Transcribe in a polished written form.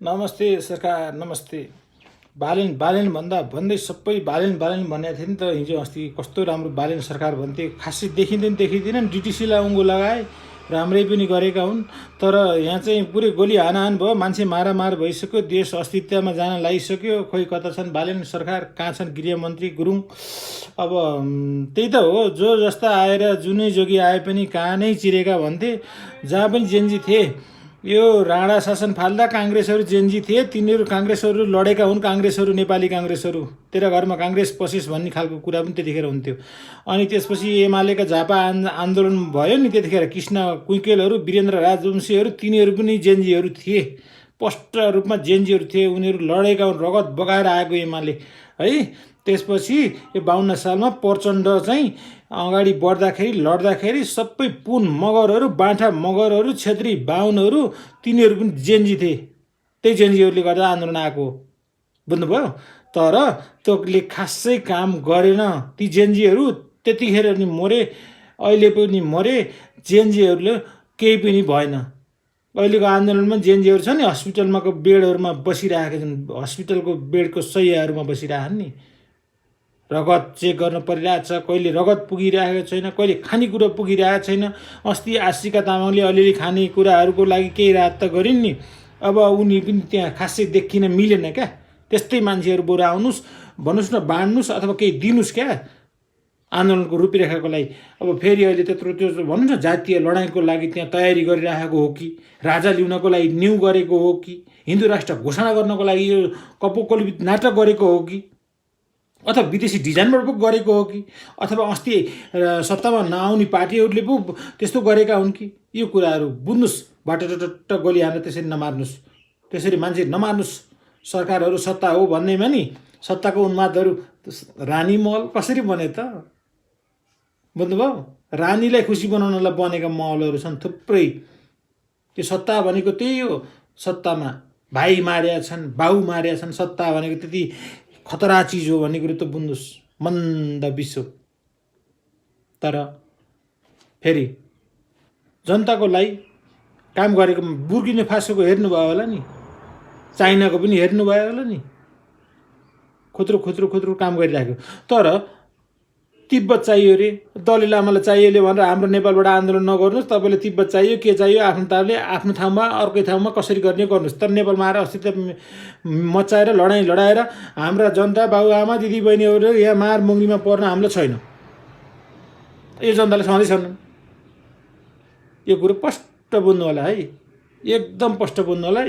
नमस्ते सरकार, नमस्ते। बालेन बालेन भन्दै सबै बालेन बालेन भनेको थियो नि त हिजो अस्ति। कस्तो राम्रो बालेन सरकार भन्थे, खासै देखिँदैन। डिटिसीलाई उँगो लगाए, राम्रै पनि गरेका हुन्। तर यहाँ चाहिँ पुरै गोली हानाहान भयो, मान्छे मारामार भइसक्यो, देश अस्तित्वमा जान लागिसक्यो। खोइ कता छन् बालेन सरकार, कहाँ छन् गृहमन्त्री गुरुङ? अब त्यही त हो, जो जस्ता आएर जुनै जोगी आए पनि कानै चिरेका भन्थे। जहाँ पनि जेन्जी थिए, यो राणा शासन फाल्दा काङ्ग्रेसहरू जेन्जी थिए, तिनीहरू काङ्ग्रेसहरू लडेका हुन्। काङ्ग्रेसहरू, नेपाली काङ्ग्रेसहरू, तेरा घरमा काङ्ग्रेस पसिस भन्ने खालको कुरा पनि त्यतिखेर हुन्थ्यो। अनि त्यसपछि एमालेका झापा आन्दोलन भयो नि, त्यतिखेर कृष्ण कुइकेलहरू, वीरेन्द्र राजवंशीहरू, तिनीहरू पनि जेन्जीहरू थिए, स्पष्ट रूपमा जेन्जीहरू थिए। उनीहरू लडेका हुन्, रगत बगाएर आएको एमाले है। त्यसपछि यो 52 सालमा प्रचण्ड चाहिँ अगाडि बढ्दाखेरि, लड्दाखेरि सबै पुन मगरहरू, बाठा मगरहरू, छेत्री बाहुनहरू, तिनीहरू पनि जेन्जी थिए। त्यही जेन्जीहरूले गर्दा आन्दोलन आएको, बुझ्नुभयो? तर त्यसले खासै काम गरेन। ती जेन्जीहरू त्यतिखेर नि मरे, अहिले पनि मरे। जेन्जीहरूले केही पनि भएन। अहिलेको आन्दोलनमा जेन्जीहरू छ नि, हस्पिटलमा बेडहरूमा बसिरहेका छन्, हस्पिटलको बेडको शैयाहरूमा बसिरहेछन् नि। रगत चेक गर्न परिरहेको छ, कहिले रगत पुगिरहेको छैन, कहिले खानेकुरा पुगिरहेको छैन। अस्ति आशिका तामाङले अलिअलि खानेकुराहरूको लागि केही राहत त गरिन् नि। अब उनी पनि त्यहाँ खासै देखिन मिलेन क्या। त्यस्तै मान्छेहरू बरु आउनुहोस्, भन्नुहोस् न, बाँड्नुहोस् अथवा केही दिनुहोस् क्या आन्दोलनको रूपरेखाको लागि। अब फेरि अहिले त्यत्रो त्यो भन्नुहोस् न, जातीय लडाइँको लागि त्यहाँ तयारी गरिरहेको हो कि, राजा ल्याउनको लागि न्यु गरेको हो कि, हिन्दू राष्ट्र घोषणा गर्नको लागि यो कपोकल्पित नाटक गरेको हो कि, अथवा विदेशी डिजाइनबाट पो गरेको हो कि, अथवा अस्ति सत्तामा नआउने पार्टीहरूले पो त्यस्तो गरेका हुन् कि? यो कुराहरू बुझ्नुहोस्। बाटोटट्ट गोली हानेर त्यसरी नमार्नुहोस्, त्यसरी मान्छे नमार्नुहोस्। सरकारहरू सत्ता हो भन्दैमा नि, सत्ताको उन्मादहरू रानी महल कसरी बने त? बुझ्नुभयो? रानीलाई खुसी बनाउनलाई बनेका महलहरू छन् थुप्रै। त्यो सत्ता भनेको त्यही हो। सत्तामा भाइ मारेका छन्, बाउ मारेका छन्। सत्ता भनेको त्यति खतरा चिज हो भन्ने कुरो त बुझ्नुहोस्। मन्द विश्व। तर फेरि जनताको लागि काम गरेको बुर्किना फासोको हेर्नुभयो होला नि, चाइनाको पनि हेर्नुभयो होला नि, खुत्रो काम गरिराख्यो। तर तिब्बत चाहियो अरे, दलाई लामालाई चाहियो भनेर हाम्रो नेपालबाट आन्दोलन नगर्नुहोस्, तपाईँले तिब्बत चाहियो, के चाहियो आफ्नो तालले आफ्नो ठाउँमा अर्कै ठाउँमा कसरी गर्ने गर्नुहोस्। तर नेपालमा आएर अस्तित्व मचाएर लडाइँ लडाएर हाम्रा जनता, बाबुआमा, दिदीबहिनीहरू यहाँ मार मुङ्गीमा पर्न हामीलाई छैन। यो जनताले सधैँ छन्। यो कुरो स्पष्ट बुझ्नु होला है, एकदम स्पष्ट बुझ्नु होला।